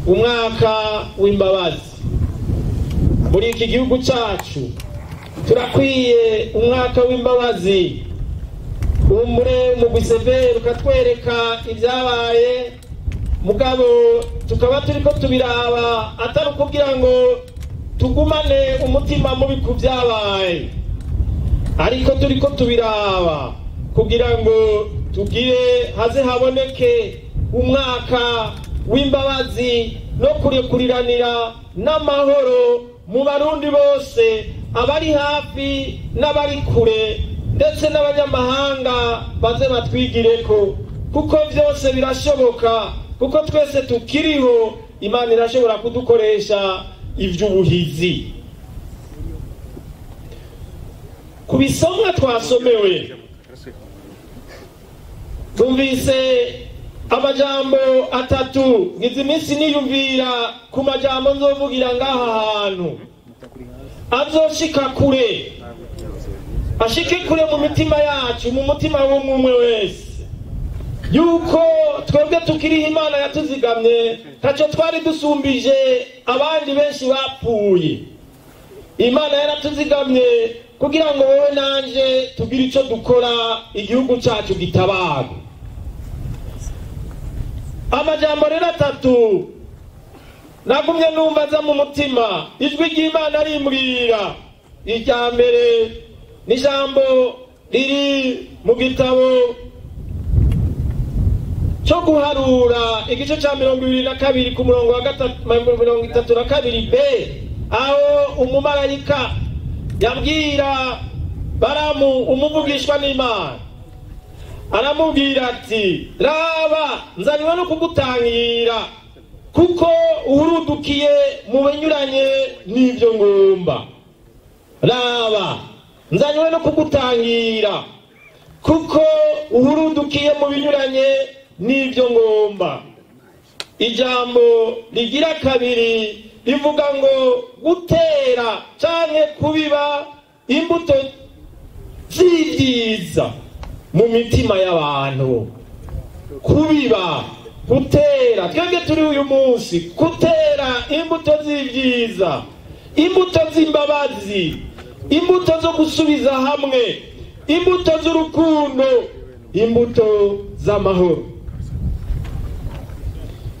Umwaka w'imbabazi muri iki gihugu cyacu, turakwiye umwaka w'imbabazi. Umure mu Giseveri ukatwereka ibyabaye, mugabo tukaba turiko tubiraba atari ukugira ngo tugumane umutima mubi ku byabaye, ariko turiko tubiraba kugira ngo tugire haze haboneke umwaka w'imbabazi no kurekuriranira n'amahoro mu Barundi bose, abari hafi n'abari kure, ndetse n'abanyamahanga baze batwigireko, kuko byose birashoboka, kuko twese tukiriho. Imana irashobora kudukoresha ivy'ubuhizi. Ku bisomwa twasomewe tumvise amajambo atatu. Ngize iminsi niyumvira ku majambo nzovugira ngaha hantu azoshika kure, ashike kure mu mitima yacu, mu mutima w'umwe wese, yuko twebwe tukiriho Imana yatuzigamye, ntacyo twari dusumbije abandi benshi bapfuye. Imana yaratuzigamye kugira ngo wowe nanje tugire ico dukora igihugu cyacu gitabarwe. Amajambo rero atatu nagumye numva aza mu mutima, ijwi ry'Imana rimbwira. Irya mbere ni ijambo riri mu gitabo cyo guharura, igice cya 22 ku murongo wa 32 b, aho umumarayika yabwira Baramu umuvugishwa n'Imana, aramubwira ati: raba nzaniwe no kugutangira, kuko uhurudukiye mu binyuranye n'ibyo ngomba. Raba nzaniwe no kugutangira, kuko uhurudukiye mu binyuranye n'ibyo ngomba. Ijambo rigira kabiri rivuga ngo gutera canke kubiba imbuto z'ibyiza mu mitima y'abantu. Kubiba, gutera, twebwe turi uyu munsi gutera imbuto z'ibyiza, imbuto z'imbabazi, imbuto zo gusubiza hamwe, imbuto z'urukundo, imbuto z'amahoro.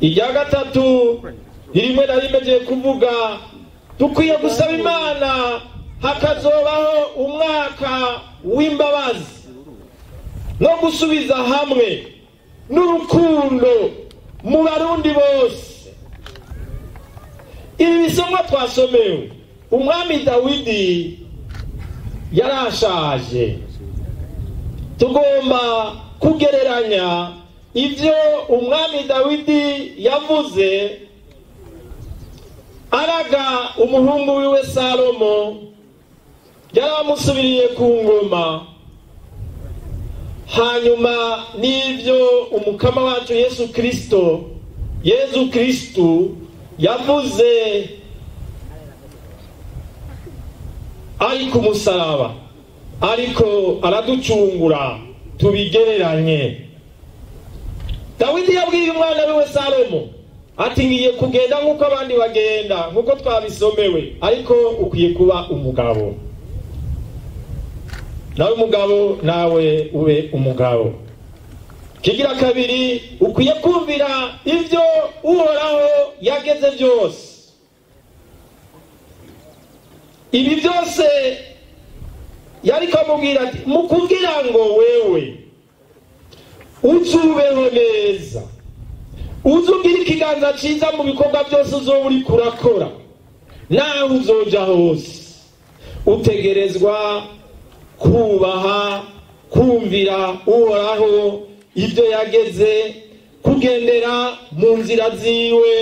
Irya gatatu rimwe na rimwe kuvuga, dukwiye gusaba Imana hakazobaho umwaka w'imbabazi no gusubiza hamwe n'urukundo mu Barundi bose. Ibi bisomwa twasomewe, umwami Dawidi yarashaje. Tugomba kugereranya ibyo umwami Dawidi yavuze araga umuhungu wiwe Salomo, yaramusubiriye ku ngoma, hanyuma n'ibyo umukama wacu Yesu Kristo, Yesu Kristo yavuze ari ku musaraba, ariko araducungura. Tubigereranye. Dawidi yabwiye umwana wiwe Salomo ati: ngiye kugenda nk'uko abandi bagenda, nk'uko twabisomewe, ariko ukwiye kuba umugabo. Nawe umugabo, nawe ube umugabo. Kigira kabiri, ukwiye kumvira ibyo Uhoraho yageze byose. Ibi byose yariko amubwira ati: mu kugira ngo wewe uzubeho neza, uzugira ikiganza cyiza mu bikorwa byose uzoba uriko urakora, naho uzoja hose, utegerezwa kubaha, kumvira Uhoraho ibyo yageze, kugendera mu nzira ziwe,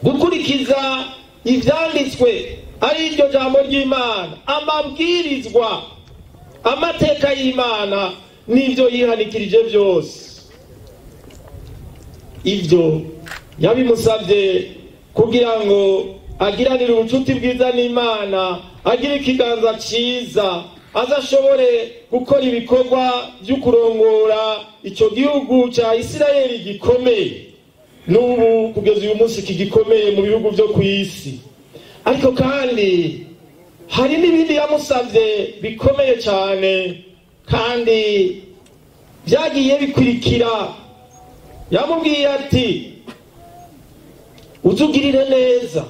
gukurikiza ivyanditswe ari iryo jambo ry'Imana, amabwirizwa, amateka y'Imana n'ibyo yihanikirije byose. Ibyo yabimusabye kugira ngo agiranire ubucuti bwiza n'Imana, agira ikiganza cyiza, azashobore gukora ibikorwa byo kurongora icyo gihugu cya Isirayeli gikomeye n'ubu kugeza uyu munsi kigikomeye mu bihugu byo ku isi. Ariko kandi hari n'ibindi yamusabye bikomeye cyane kandi byagiye bikurikira. Yamubwiye ati uzugirire neza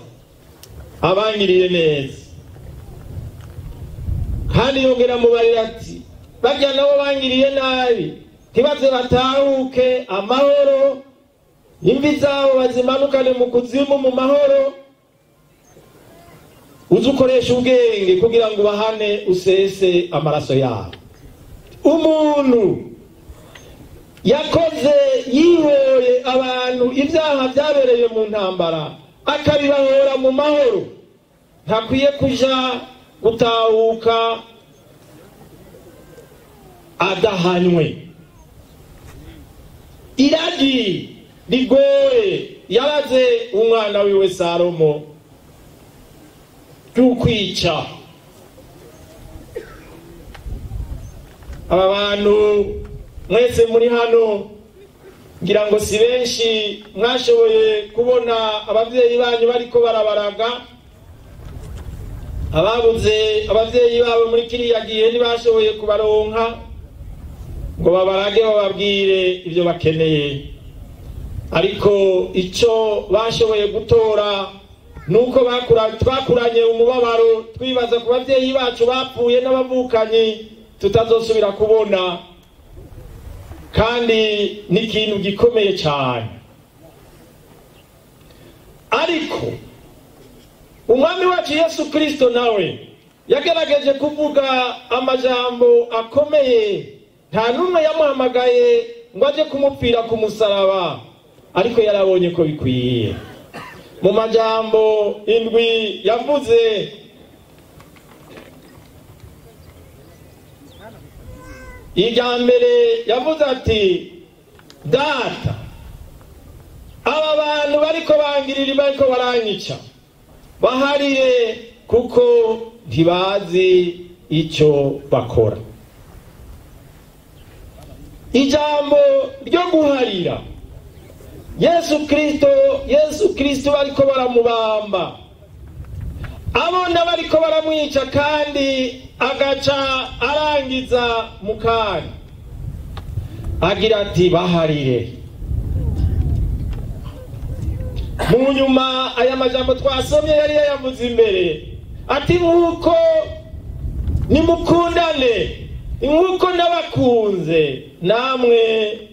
abangiriye neza, kandi yongera mubarira ati barya nabo bangiriye nabi ntibaze batahuke amahoro, imvi zabo bazimanukane mu kuzimu mu mahoro, uzukoresha ubwenge kugira ngo ubahane usese amaraso yabo. Umuntu yakoze yihoye abantu ibyaha byabereye mu ntambara akabibahora mu mahoro, ntakwiye kuja gutahuka adahanywe. Iragi rigoye yaraze umwana wiwe Salomo ry'ukwica. Aba bantu mwese muri hano ngira ngo si benshi mwashoboye kubona abavyeyi banyu bariko barabaraga. Ababuze abavyeyi babo muri kiriya gihe ntibashoboye kubaronka ngo babarage bababwire ibyo bakeneye, ariko icyo bashoboye gutora nuko twakuranye umubabaro twibaza ku bavyeyi bacu bapfuye n'abavukanyi tutazosubira kubona, kandi ni ikintu gikomeye cyane. Ariko umwami wacu Yesu Kristo nawe yagerageje kuvuga amajambo akomeye. Nta n'umwe yamuhamagaye ngo aje kumupfira ku musaraba, ariko yarabonye ko bikwiye. Mu majambo indwi yavuze, irya mbere yavuze ati data, aba bantu bariko bangirira bariko baranyica baharire kuko ntibazi icyo bakora. Ijambo ryo guharira, Yesu Kristo bariko baramubamba, abona bariko baramwica kandi agaca arangiza mukanya agira ati baharire. Mu nyuma aya majambo twasomye yari yayavuze imbere ati nkuko nimukundane nkuko nabakunze namwe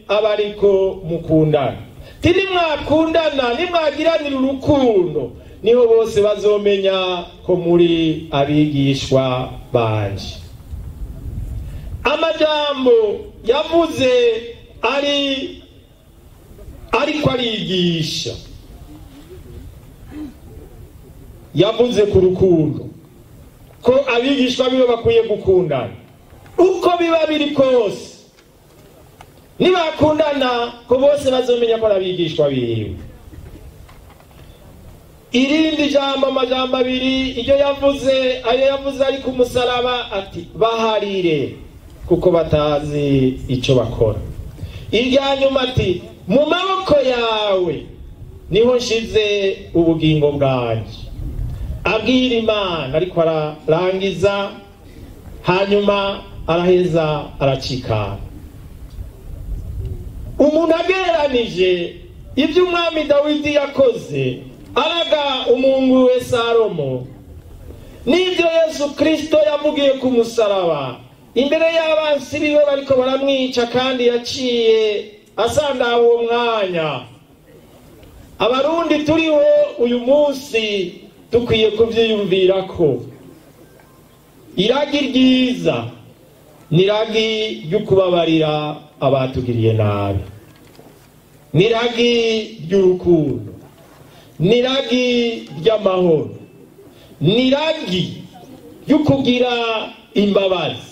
abariko mukundana. Nimwakundana nimwagiranira urukundo niho bose bazomenya ko muri abigishwa banje. Amajambo yavuze ariko arigisha, yavuze ku rukundo ko abigishwa biwe bakwiye gukundana uko biba biri kose. Nibakundana ko bose bazomenya ko abigishwa biwe. Irindi jambo, amajambo abiri iryo yavuze, ayo yavuze ari ku musaraba ati baharire kuko batazi icyo bakora. Irya nyuma ati mu maboko yawe niho nshize ubugingo bwanjye. Abwira Imana ariko ararangiza, hanyuma araheza aracikana. Umuntu agereranije ibyo umwami Dawidi yakoze araga umungu we Salomo n'ibyo Yesu Kristo yavugiye ku musaraba imbere y'abansi biwe bariko baramwica, kandi yaciye asanda uwo mwanya. Abarundi turiho uyu munsi dukwiye kuvyiyumvira ko iragi ryiza ni iragi ry'ukubabarira abatugiriye nabi, ni iragi ry'urukundo, ni iragi ry'amahoro, ni iragi ry'ukugira imbabazi.